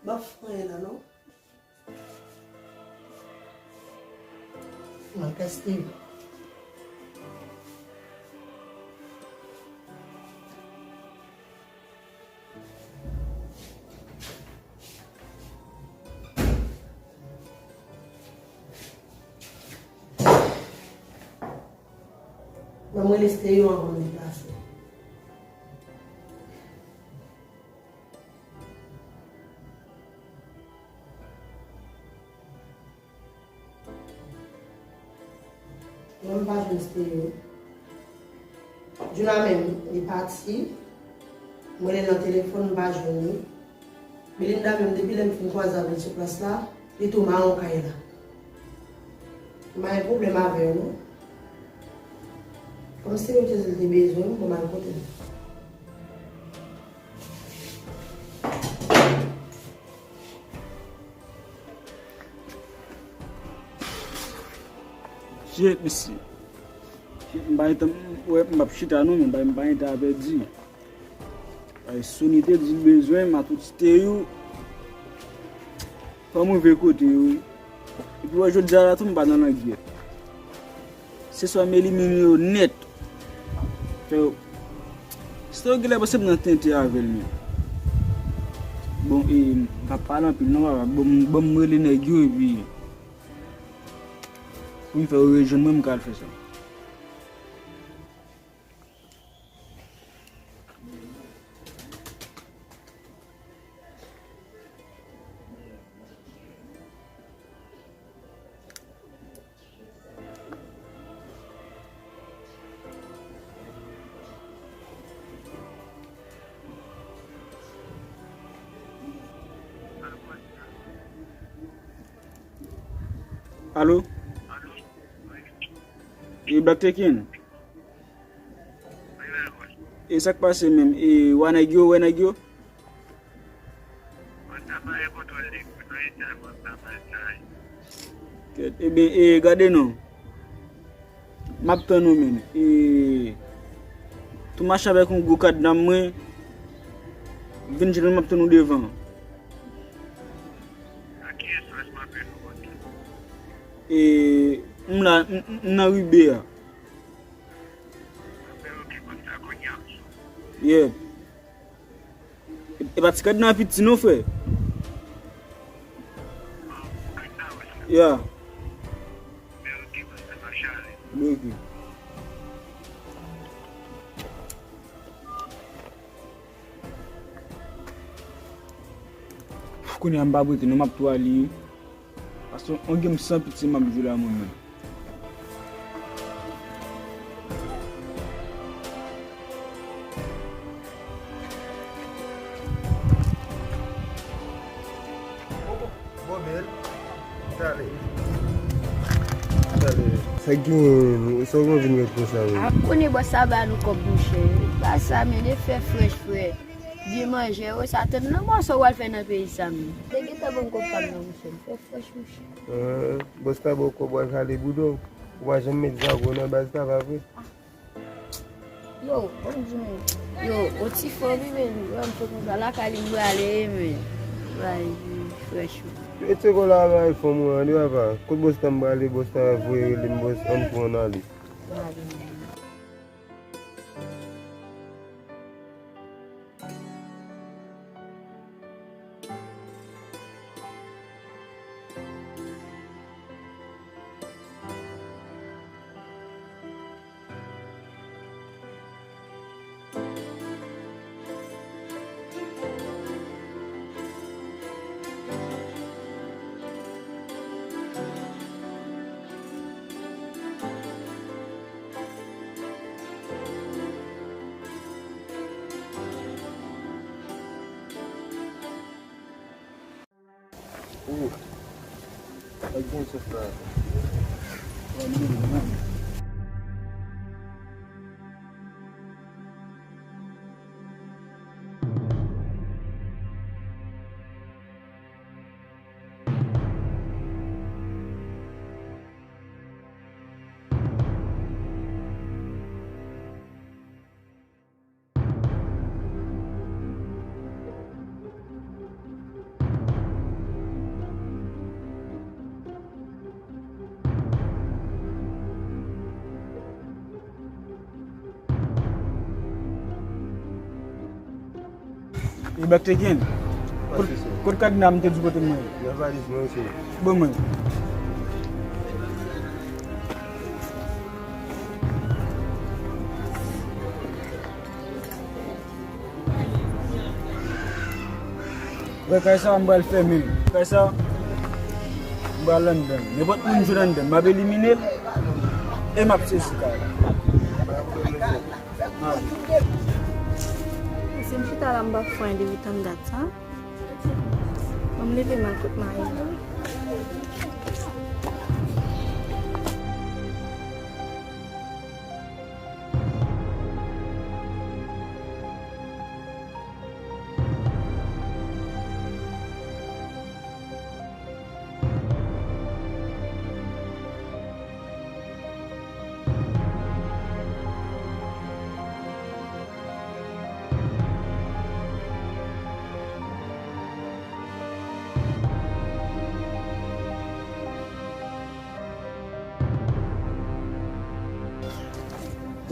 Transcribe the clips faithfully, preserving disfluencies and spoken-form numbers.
Bòf mwen la non. Mwen teste. Ban mwen rele Stereo anvan m deplase. Non, m pa jwenn Stereo. Djouna menm, li pati. Mwen rele l nan telefòn, m pa jwenn li. Belinda menm, depi lè m fin kwaze avè l sou plas la, li tou mawon kay la. M pa gen pwoblèm avè l non. Kòm Stereo te di l te bezwen m, bon, m al kote l. Shit, mesye. Shit, m pa gen tan, m, wè, m ap chita non, men m pa gen tan a pèdi. Ay, Sony te di l bezwen m a tout Stereo. Fò m rive kote yo, wi. Epi wè jodi a la tou m pa nan langyèt. Se swa m elimine yo nèt. Fè yo. Stereo genlè panse m nan tenten avè l menm. Bon, e, m pa pale anpil non, papa. Bon, m, bon, m rele nèg yo epi pou m fè yo rejwenn mwen, m ka al fè sa. Alo? E Black Tekin? E sa k pase menm? E wè nèg yo, wè nèg yo? Kèt, ebyen, e, gade non. M ap tann ou menm. E, tou mache avèk yon gwo kadna mwen. Vin jwenn mwen, m ap tann ou devan. E, m la, m, m nan Ribe a. Yeah. E pa ti kadna piti non, frè. Yeah. Ok. Kounye a m pa prete non, m ap tou ale. Paske yon game san pitye m ap jwe la mwen menm. Bon, bèl. Tale. Tale. Sa gen, sa w konn vin wè konsa, wi. A konnen bòs sa ba nou kòb, monchè. Pa sa, men de fè frèch, frè. Byen manje, wi, sa tann nan mòso w al fè nan peyi sa, men. Te gentan ban m kòb pa m nan, monchè. M fè frèch, monchè. Ah, bòs la ba w kòb w al kale bouda w. Ou pa janm met zago nan baz la, pa vre? Yo, ban m di nou. Yo, o ti fò wi, men, wè m fè konsa, lakay li m prale, men. Bay, frèch, wi. Yo, e se kò la, bay, fò mwen, an, di papa. Kot bòs la m prale, bòs la voye rele m, bòs, an pran ale. Prale, men. Oh, sa gen chèf la. Ou bèk te gen? Kot, kot kadna m te di w pote mwen? Nan valiz mwen, mesye. Ban mwen. Wè, kay sa a, m pral fèmen l. Kay sa a, m pral anndan l. Nenpòt moun m jwenn anndan l, m ap elimine l e m ap sezi kay la. Se m chita la, m pa fè anyen depi tann dat sa. Ban m leve m al kot mari m.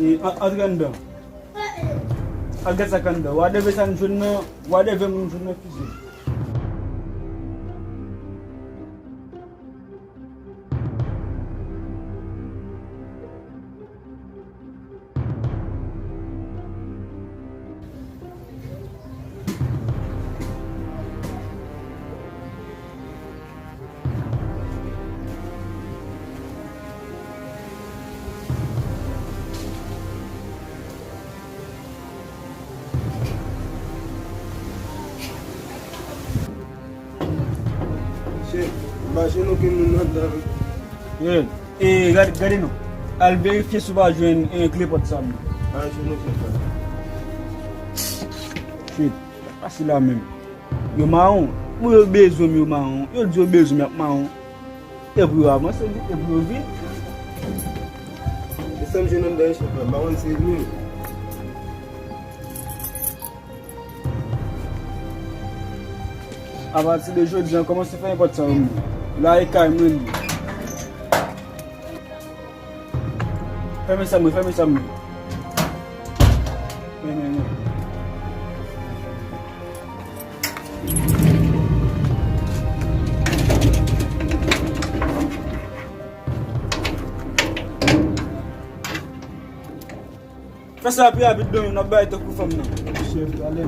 E, an-, antre anndan. Al gad sa k anndan. Wadèvè sa n jwenn nan, wadèvè moun jwenn nan fize. Chèf, m pa jwenn okenn moun anndan. Ye, e, gade, gade non. Al verifye si w pa jwenn, e, kle pòt sa non. Pa jwenn okenn pòt. Chèf, pa sila menm. Yo mawon. Pou yo bezwen m, yo mawon. Yo di yo bezwen m, y ap mawon. E pou yo avanse vit, e pou yo vin. E sa m jwenn anndan, chèf la, m pa konn si li menm. Apati de jodi a, kòmanse fèmen pòt sa yo menm. La e kay mwen li. Fèmen sa mwen, fèmen sa mwen. Fèmen mwen. Fè sa pi rapid non, n ap bay tankou fanm nan. Chèf, talè.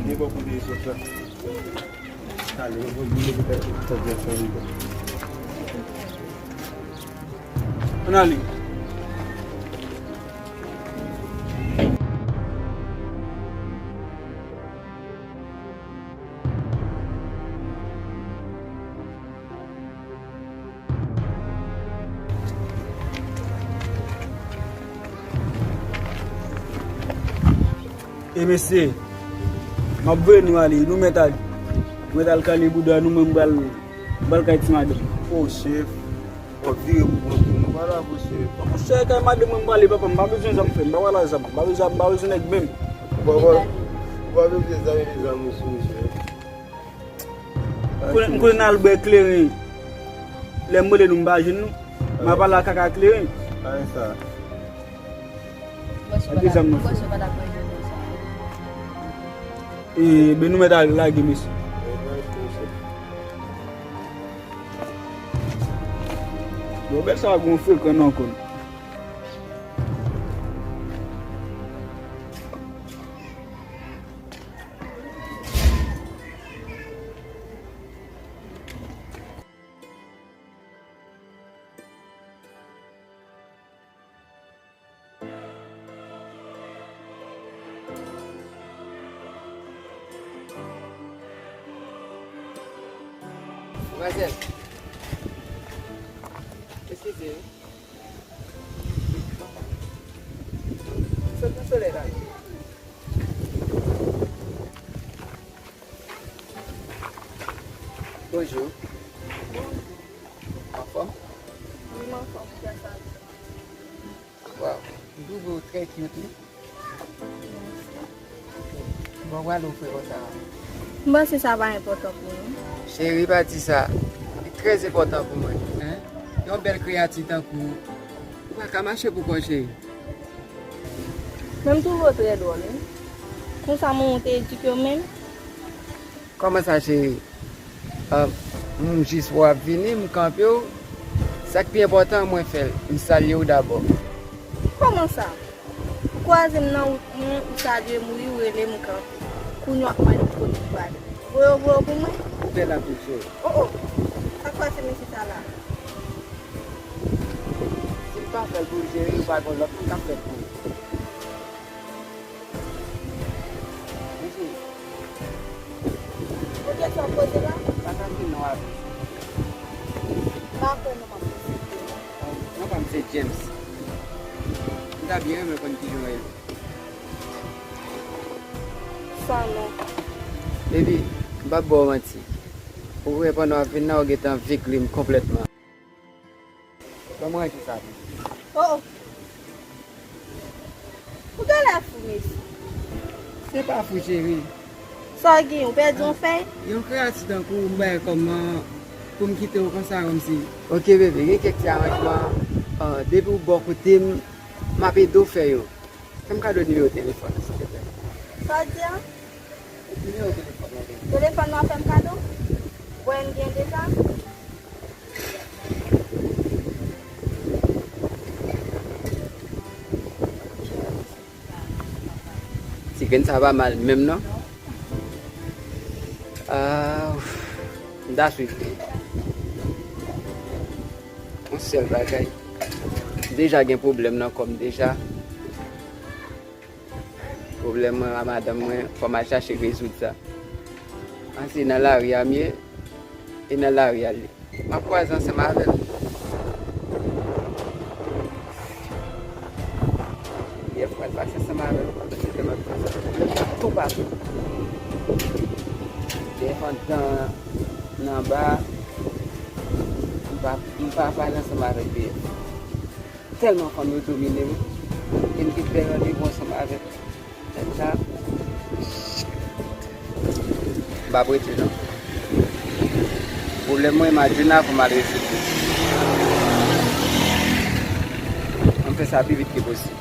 Li bon pou de sòt la. Talè, mwen pou li mete tèt sòt la. Ann ale. E mesye, m ap voye nou ale, nou mèt ale. Nou mèt al kale bouda nou, mwen m pral, m pral kay ti madanm. O chèf. W ap vire pou kont ou. Nou pa la pou chèf. Monchè, kay madanm mwen m prale, papa, m pa bezwen zam, frè m, m pa pral ak zam, m pa bezwen, m pa bezwen nèg menm. Ou pa pral, ou pa bezwen zam, e zam ou sou ou, chèf. M konnen, m konnen n al bwè kleren. Lè m rele nou, m pa jwenn nou. M a pale ak kaka kleren. Anyen sa. Gade zam nan. E, ben nou mèt al lage, mesye. Bon, bèl sa a gon frekan nan kò l. Manmzèl. Eskize wi. Sot nan solèy la. Bonjou. Anfòm? Wi, m anfòm, grasa Dye. Waw, m twouve w trè cute, wi. Mèsi. Bon, w al ofri konsa. M panse sa pa enpòtan pou nou. Cheri, pa di sa. Li trè enpòtan pou mwen. Hein? Yon bèl kreyati tankou w, ou pa ka mache pou kò w, cheri. Men m twouve w trè dwòl, wi. Konsa manman w te edike w menm? Kòman sa, cheri? Ah, m jis wè w ap vini, m kanpe w. Sa k pi enpòtan, mwen fè l. M salye w dabò. Kòman sa? Ou kwaze m nan wout mwen, ou salye m, wi, ou rele m, m kanpe. Kounye a w ap mande m kote pou ale. Voye w, voye w pou mwen? Ou bèl anpil, cheri. Oh, oh. Sa k pase mesye sa la? Si m pa fè l pou ou, cheri, ou pa gon lòt moun k ap fè l pou ou. Mesye. Ou kesyon poze la? Sa ka vin non avè. M pa kwè non, m ap posede. Non, pa m se James. M ta byen renmen konn kijan w rele. Sanon. Baby, m p ap ba w manti. Ou wè pandan w ap vin la, ou gentan viklim konplètman. Ban m ranje sa tou. Oh! Ou genlè fou, mesye. Se pa fou, cheri. Sa w gen, ou pèdi yon fèy? Yon kreyati tankou w, m bay kòm pou m kite w konsa, kòmsi. Ok, bebe, gen kèk ti aranjman, ah, depi w bò kote m, m ap ede w fè yo. Fè m kado nimewo telefòn ou, silteplè. Sa w di a? Nimewo telefòn mwen, bebe. Telefòn nan w fè m kado? Bon, m gen deja. Ti grenn sa pa mal menm non. Ah, m ta swiv li. Yon sèl bagay. M deja gen pwoblèm nan kò m deja. Pwoblèm mwen a madanm mwen, fò m al chache rezoud sa. An se nan lari a m ye, e nan lari a l ye. M ap kwaze ansanm avè l. Yè fwa l pase ansanm avè l, m ap pase tèlman pase. Toupatou. Dèyè fandan nan ba, m pa, m pa pale ansanm avè l dèyè. Tèlman fanm yo domine m, e m te fè randevou ansanm avèk nèg sa. M p ap rete non. Pwoblèm mwen, Madrina, fò m al rezoud li. Ann fè sa pi vit ke posib.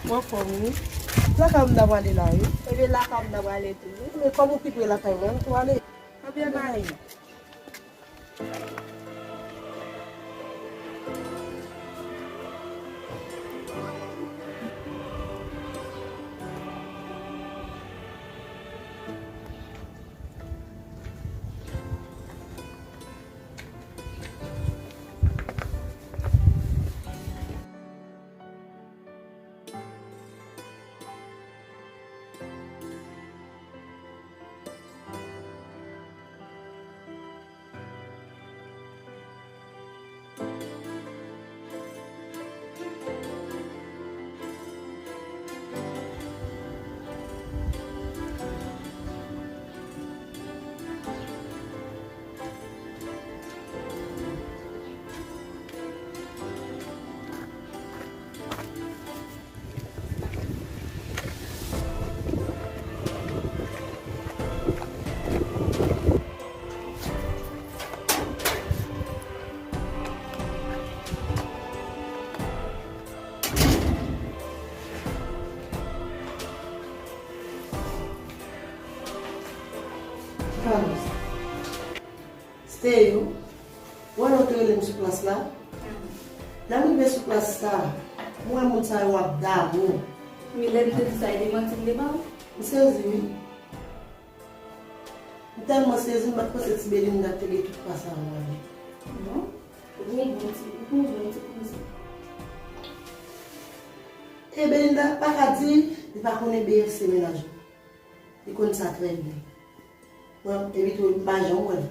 Mwen anfòm wi. Lakay m ta prale la wi. Ebyen lakay m ta prale tou wi. Men kòm ou pi pre lakay mwen, ann tou ale. Anpil bagay. Stay, ou wè lè w te rele m sou plas la? Lè m rive sou plas sa, m wè moun sa yo ap damou. Men lè m te di sa, e demanti m te ba w? M sezi, wi. M tèlman sezi, m pa t panse ti Belinda te gen tout pa sa anvan li. Bon, ou gon bon ti, ou gon bon ti kouzin. E Belinda pa ka di li pa konnen B F se mennaj ou. Li konn sa trè byen. Mwen, epi tou, m pa janm wè l.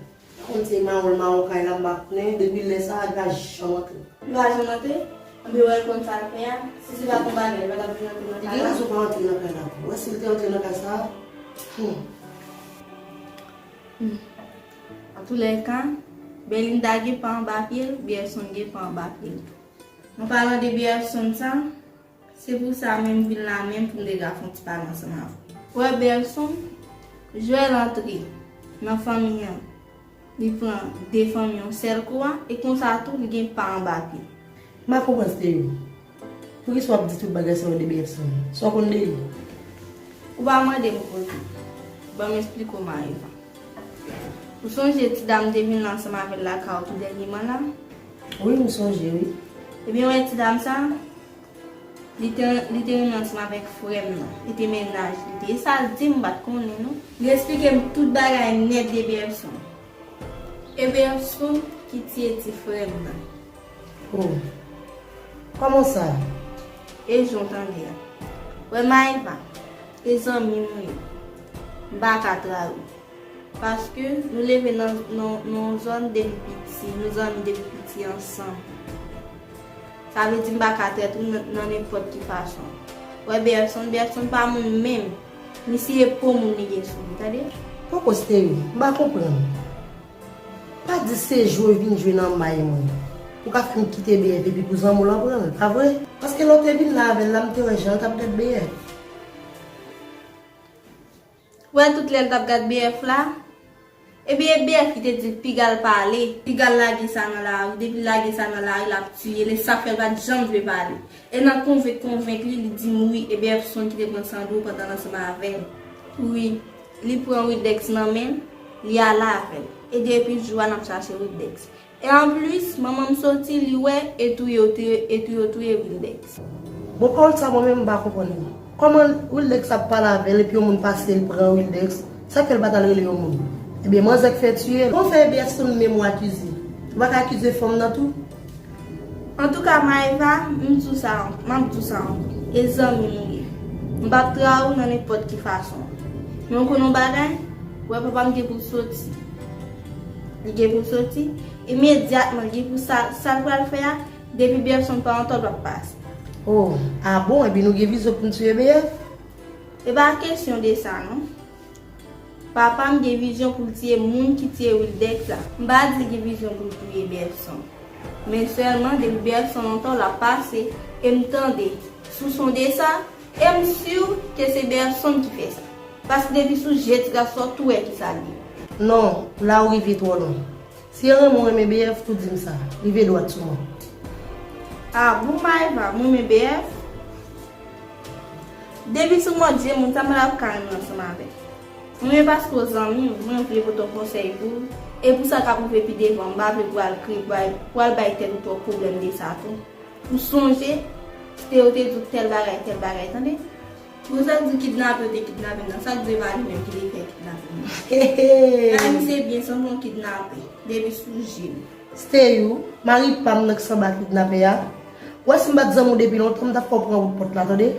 Konn se mawon l mawon kay la, m pa konnen. Depi lè sa a, li pa janm antre. Li pa janm antre? Anben, wè l konn sa l fè a. Si se pa t yon bagay, li pa t ap vin antre nan kay la. Li gen rezon pa antre nan kay la. Ou wè, si l te antre nan kay sa a, hmm. Hmm. Antoulèka, Belinda gen pa anba pye l, Berson gen pa anba pye l tou. An palan de Berson sa, se pou sa menm m vin la menm pou m te ka fè yon ti pale ansanm avè w. Ou wè Berson, Joel antre nan fanmi an, li pran de fanmi yon sèl kou a, e konsa tou li gen pa anba pye l. M pa konprann Stereo. Poukisa w ap di tout bagay sa yo de Berson? Sa w konn de li? Ou pa mande m kote. Ban m esplike w, Maeva. Ou sonje ti dam te vin la ansanm avè l lakay ou tou dènyèman la? Wi, m sonje, wi. Ebyen, wè ti dam sa, li te, li te renmen ansanm avèk frè m nan. Li te mennaj li te. E sa l di m, m pa t konnen, non. Li esplike m tout bagay nèt de Berson. E Berson ki tiye ti frè m nan. Oh. Kòman sa? E jan w tande a. Wè Maeva, e zanmi m ou ye. M pa ka trayi w. Paske nou leve nan, nan, nan yon zòn depi piti, nou zanmi depi piti ansanm. Sa vle di m pa ka trèt ou nan, nan nenpòt ki fason. Wè Berson, Berson pa moun menm. Misye e po moun li gen sou li, tande? Poko Stereo, m pa konprann. Pa di se jwe vin jwe nan may mwen. Ou ka fè m kite B F epi pou zanmi w lan pran l, pa vre? Paske lè w te vin la avè l la, m te wè jan l t ap gad B F. Wè tout lè l t ap gad B F la, epi e B F ki te di l piga l pale, piga l lage sa nan lari, depi l lage sa nan lari, l ap tiye l, e sa fè l pa t janm vle pale. E nan konvenk konvenk li, li di m wi, e Berson ki te pran Sandro pandan l ansanm avè l. Wi, li pran Wildex nan men l, li ale avè l. E depi jou a n ap chache Wildex. E anplis, manman m soti, li wè, e touye, e touye, e touye, touye Wildex. Bon, pawòl sa mwen menm m pa konprann li. Kòman Wildex ap pale avè l epi yon moun pase l pran Wildex? Sa k fè l pa t al rele yon moun? Ebyen, manzè k fè tiye l. Kòman fè e Berson menm w akize? Ou pa ka akize fanm nan tou? Antouka, Maeva, m di w sa, m ap di w sa ankò. E zanmi m ou ye. M p ap trayi w nan nenpòt ki fason. Men w konn yon bagay? Wè papa m gen pou l soti. Li gen pou l soti. Imedyatman, li gen pou sa, sa l pral fè a, depi Berson pa antan l p ap pase. Oh, a bon? Epi nou gen vizyon pou n tiye B F? E pa kesyon de sa, non. Papa m gen vizyon pou l tiye moun ki tiye Wildex la. M pa di l gen vizyon pou l touye Berson. Men sèlman, depi Berson antan l ap pase, e m tande sou son de sa, e m si ke se Berson ki fè sa. Paske depi sou je ti gason, w tou wè ki sa l ye. Non, la ou rive twò lwen. Si e renmen w renmen B F, tou di m sa. Rive dwat sou mwen. A bon, Maeva, m renmen B F? Depi sou mòd je moun sa, m pa t ap ka renmen ansanm avè l. Mwen menm paske w zanmi m, mwen vle pote yon konsèy pou ou. E pou sa k ap rive pi devan, m pa vle pou w al kriye, pou w al, pou w al bay tèt ou twòp pwoblèm de sa tou. Ou sonje, Stereo te di w tèl bagay, tèl bagay, tande? Bon, sa k di kidnape yo te kidnape m nan, sa k di e pa li menm ki te fè kidnape m nan? Gade misye byen, sanble yon kidnape, depi sou je l. Stereo, mari pa m nan k sanba kidnapè a. W wè si m pa t zanmi w depi lontan, m t ap fè w pran wout pòt la, tande?